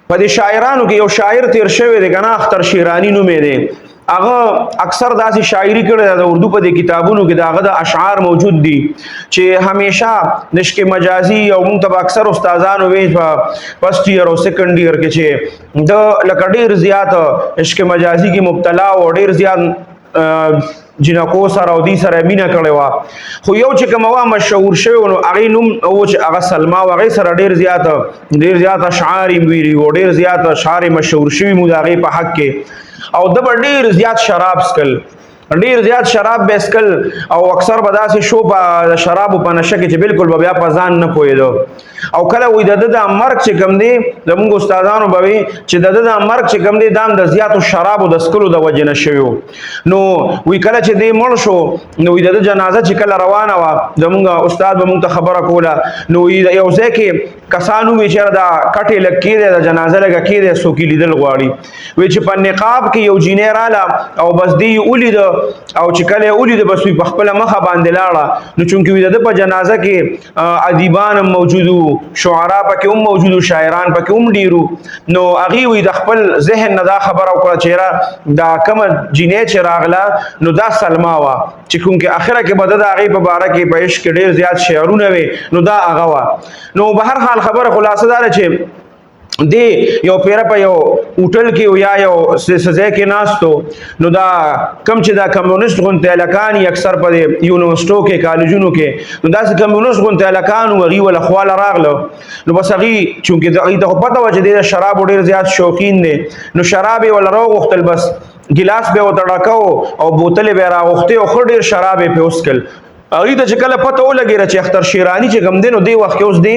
په دې شاعرانو کې یو شاعر تیر شوی دی کنه، اختر شیرانی نومې دی. هغه اکثر داسې شاعری کړې ده، د اردو په دې کتابونو کې داغه د اشعار موجود دي چې همیشه نشک مجازي، او موږ ته اکثر استادانو وی په فرست ایئر او سیکنډ ایئر کې چې د لکه ډیر زیات عشق مجازي کې مبتلا او ډیر زیات جنکو سره او دی سره مینه کړې و. خو یو چې کوم وا مشهور شوی نو هغه نوم او چې هغه سلما، او هغه سره ډیر زیات اشعار ویلي او ډیر زیات اشعار مشهور شوی مو د هغه په حق کې. او د ډیر زیات شراب سکل، ډیر زیات شراب به سکل، او اکثر به داسې شو په شرابو په نشه کې چې بالکل به بیا په ځان نه پوهېدو. او کله وی د د مرګ چې کم دی، زموږ استادانو به وی چې د د مرګ چې کم دی دام د زیاتو شرابو د سکلو د وجې نه شوی. نو وی کله چې دی مړ شو، نو وی د جنازه چې کله روانه وه، زموږ استاد به موږ ته خبره کوله، نو وی یو ځای کې کسانو وی چې دا کټې لګ کې دی، د جنازه لګ کې دی، څوک لیدل غواړي. وی چې په نقاب کې یو جینۍ رااله او بس دی ولید، او چې کله ولید، بس وی په خپل مخه باندې لاړه. نو چونکی وی د په جنازه کې ادیبان هم موجودو، شعرا پکې هم موجودو، شاعران پکې هم ډیرو، نو هغه وی د خپل ذهن نه دا خبره وکړه چې دا کومه جینۍ چې راغله، نو دا سلما وا چې کوم کې اخره کې بده د هغې په باره کې په عشق کې ډیر زیات شعرونه وي، نو دا هغه وا. نو بهر حال خبره خلاصه دار چې دی یو پیره په یو هوټل کې او یا یو سزا کې ناستو، نو دا کم چې دا کمیونست غونته الکان اکثر په یونیورسيټو کې، کالجونو کې، نو داسې کمیونست غونته الکان وغي ولا خواله راغلو. نو بس هغه چونکه هغه ته پته و چې د شراب ډیر زیات شوقین دی، نو شراب یې ولا راوغوښتل، بس ګلاس به وته ډکاو او بوتل به راغوښته او خو ډیر شراب یې په وسکل. هغه ته چې کله پته ولګی چې اختر شیرانی چې کم دی، نو دی وخت کې اوس دی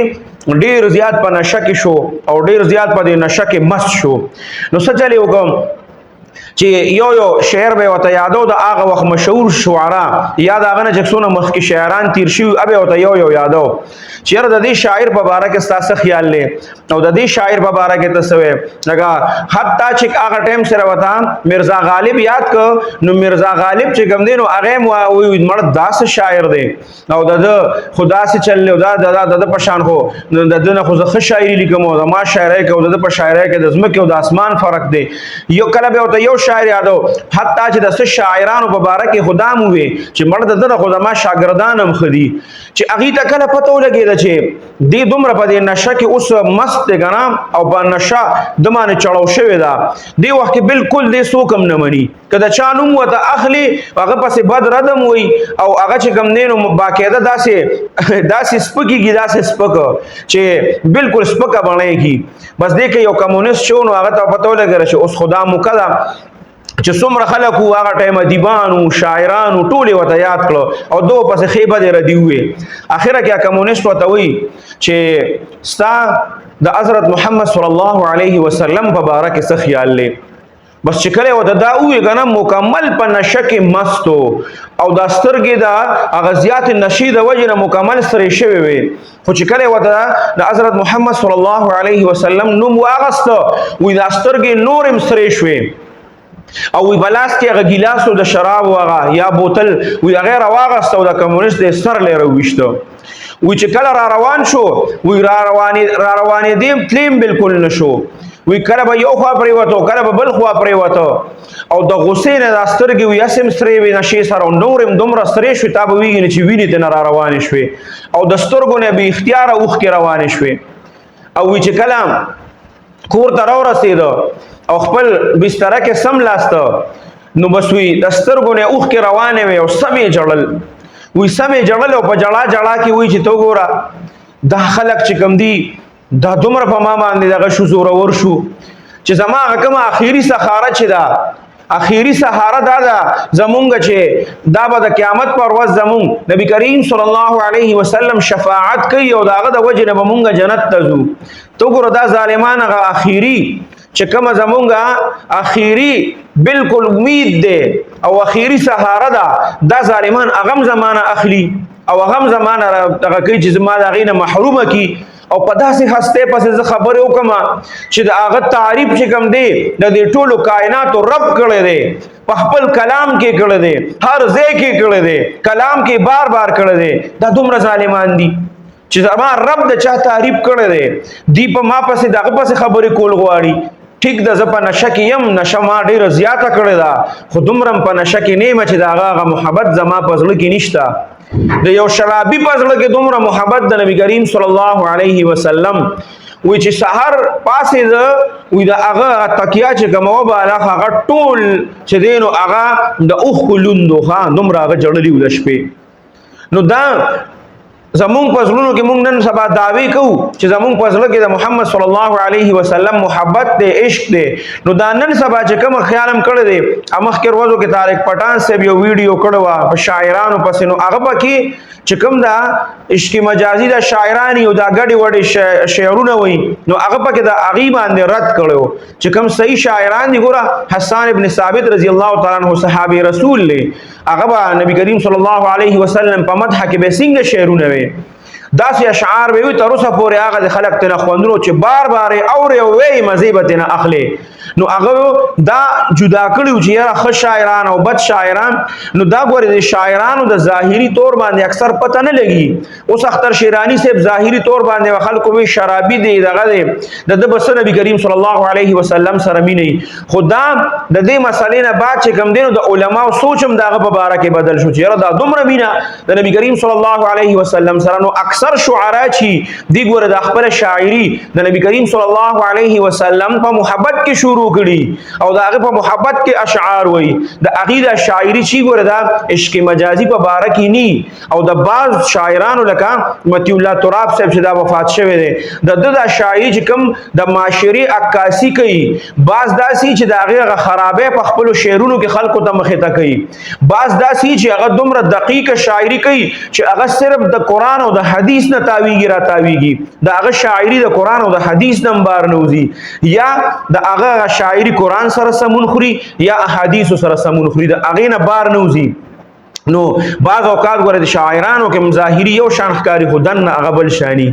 ډیر زیات په نشه کې شو او ډیر زیات په دې نشه کې مست شو. نو څه چلی وکم چې یو یو شعر به وته یادو، د هغه وخت مشهور شعرا یا د هغه نه چې څونه مخکې شاعران تیر شوي، ابه وته یو یو یادو چې یاره د دې شاعر په باره کې ستاسو خیال لې او د دې شاعر په باره کې تاسو لکه حتی چې هغه ټایم سره وتا مرزا غالب یاد ک، نو مرزا غالب چې کوم دی، نو هغه مو وی مړ داس شاعر دی او د خدا سي چل دا د د په شان، خو د دنه خو زه شاعري لیکم او ما شاعري کو د په شاعري کې د زمکه او د اسمان فرق دی. یو کله به ته یو شاعر یادو، حتی چې د څه شاعرانو په باره کې خدا مو وی چې مړ د دنه خو ما شاګردان هم خدي. چې هغه ته کله پته ولګی چې دې دومره په دې نشه کې اوس مست دی کنه او په نشه د معنی چړاو شوی دا دی وخت کې بالکل دې سوکم نه مني، کله چا نوم وته اخلي، هغه پسې بد ردم وي او هغه چې کم نه، نو باقاعده داسې داسې سپکیږي، داسې سپک چې بالکل سپکه بڼېږي. بس دې کې یو کمونست شو، نو هغه ته پته ولګی چې اوس خدا مکلا چې څومره خلک وو هغه ټایم، ادیبانو، شاعرانو، ټول وته یاد کړو او دوه پسې خېبه دې ردی وې. اخره کې کمونست وته وی چې ستا د حضرت محمد صلی الله علیه وسلم په باره کې څه خیال لې؟ بس چې کله وته دا وې کنه، مکمل په نشه کې مستو او دا سترګې دا هغه زیات نشې د وجې نه مکمل سرې شوی وي، خو چې کله وته د حضرت محمد صلی الله علیه وسلم نوم واغست، وی دا سترګې نورم سرې شوې او وی بلاس کې هغه ګیلاسو د شراب وغه یا بوتل وی هغه راواغست او د کمونست د سر لري وشته. وی چې کله را روان شو، وی را روانې را روانې دیم تلیم بالکل نشو. وی کله به یو خوا پریوتو، کله به بل خوا پریوتو او د غصې نه د سترګې وی اسم سرې وی نشي سره او نورم دومره سرې شوې، تا به ویږي چې وینې ته نه را روانې شوې او د سترګو نه به اختیار اوښکې روانې شوې. او وی چې کله کور ته راورسېده او خپل بستر کې سم لاسته، نو بس وی د سترګو نه اوښکې روانې وې او سمې جړل، وی سمې جړل او په جړا جړا کې وی چې تو ګوره دا خلک چې کم دی، دا دومره په ما باندې دغه شو، زورور شو چې زما هغه کومه اخیری سخاره چې دا اخیری سهاره دا ده زمونږ چې دا به د قیامت پر ورځ زمونږ نبی کریم صلی الله علیه وسلم شفاعت کوي او داغه د وجه نه به مونږ جنت ته ځو، ته ګوره دا ظالمان هغه اخیری چې کومه زمونږ اخیری بالکل امید ده او اخیری سهاره ده، دا ظالمان هغه زمانه اخلي او هغه زمانه دغه کوي چې زما د هغې نه محرومه کی او په داسې هسته پسې زه خبرې وکم چې د هغه تعریف چې کوم دی، د دې ټولو کائناتو رب کړی دی، په خپل کلام کې کړی دی، هر ځای کې کړی دی، کلام کې بار بار کړی دی، دا دومره ظالمان دي. چې زما رب د چا تعریف کړی دی، دی په ما پسې دغه پسې خبرې کول غواړي. ټیک ده، زه په نشه کې یم، نشه ما ډیره زیاته کړې ده، خو دومره په نشه کې نه یم چې د هغه هغه محبت زما په زړه کې نشته. د یو شرابي په زړه کې دومره محبت د نبی کریم صلی الله علیه وسلم وی چې سحر پاسې ده، وی د هغه تکیا چې کومه وباله، هغه ټول چې دی نو هغه د اوښکو لوندو، ښه دومره هغه ژړلي وو د شپې. نو دا زمونږ په زړونو کې، مونږ نن سبا دعوی کوو چې زمونږ په زړه کې د محمد صلی الله علیه وسلم محبت دی، عشق دی. نو دا نن سبا چې کوم خیالم کړی دی، مخکې ورځو کې طارق پټان صاحب یو ویډیو کړو په شاعرانو پسې، نو هغه پکې چې کوم دا عشق مجازي دا شاعران یو دا ګډي وډي شعرونه وایي، نو هغه پکې دا هغې باندې رد کړو چې کوم صحیح شاعران دي. ګوره، حسان ابن ثابت رضی الله تعالی عنہ صحابي رسول دی، هغه به نبی کریم صلی الله علیه وسلم په مدح کې به څنګه شعرونه وي، داسې اشعار به وي، تر اوسه پورې هغه د خلک تنه خوندونو چې بار بار اوري او وایي، مزې به تنه اخلي. نو هغه دا جدا کړیو چې یاره ښه شاعران او بد شاعران. نو دا ګورې، د شاعرانو د ظاهري طور باندې اکثر پته نه لګي. اوس اختر شیرانی صاحب ظاهري طور باندې خلکو وی شرابي دی، دغه دی، د ده بس نبی کریم صلی الله علیه وسلم سره مینه. خو دا د دې مسلې نه بعد چې کوم دی نو د علماو سوچ هم د هغه په باره کې بدل شو چې یاره دا دومره مینه د نبی کریم صلی الله علیه وسلم سره. نو اکثر شعرا چې دی ګوره، د خپل شاعري د نبی کریم صلی الله علیه وسلم په محبت کې شروع کړي او د هغه په محبت کې اشعار وایي. د هغې د شاعري چې ګوره دا عشق مجازي په باره کې نی. او د بعض شاعرانو لکه مطیع الله تراب صاحب چې دا وفات شوی دی، د ده دا شاعري چې کوم د معاشرې عکاسي کوي، بعض داسې چې د هغې هغه خرابی په خپلو شعرونو کې خلکو ته مخې ته کوي، بعض داسې چې هغه دومره دقیقه شاعري کوي چې هغه صرف د قرآن او د حدیث نه تاویږي را تاویږي، د هغه شاعري د قرآن او د حدیث نه هم بار نه وځي، یا د هغه شاعري قرآن سره سمون خوري یا احادیث سره سمون خوري، د هغې نه بار نه وځي. نو بعض اوقات ګوره د شاعرانو کې ظاهري یو شان ښکاري، خو دننه هغه بل شانی.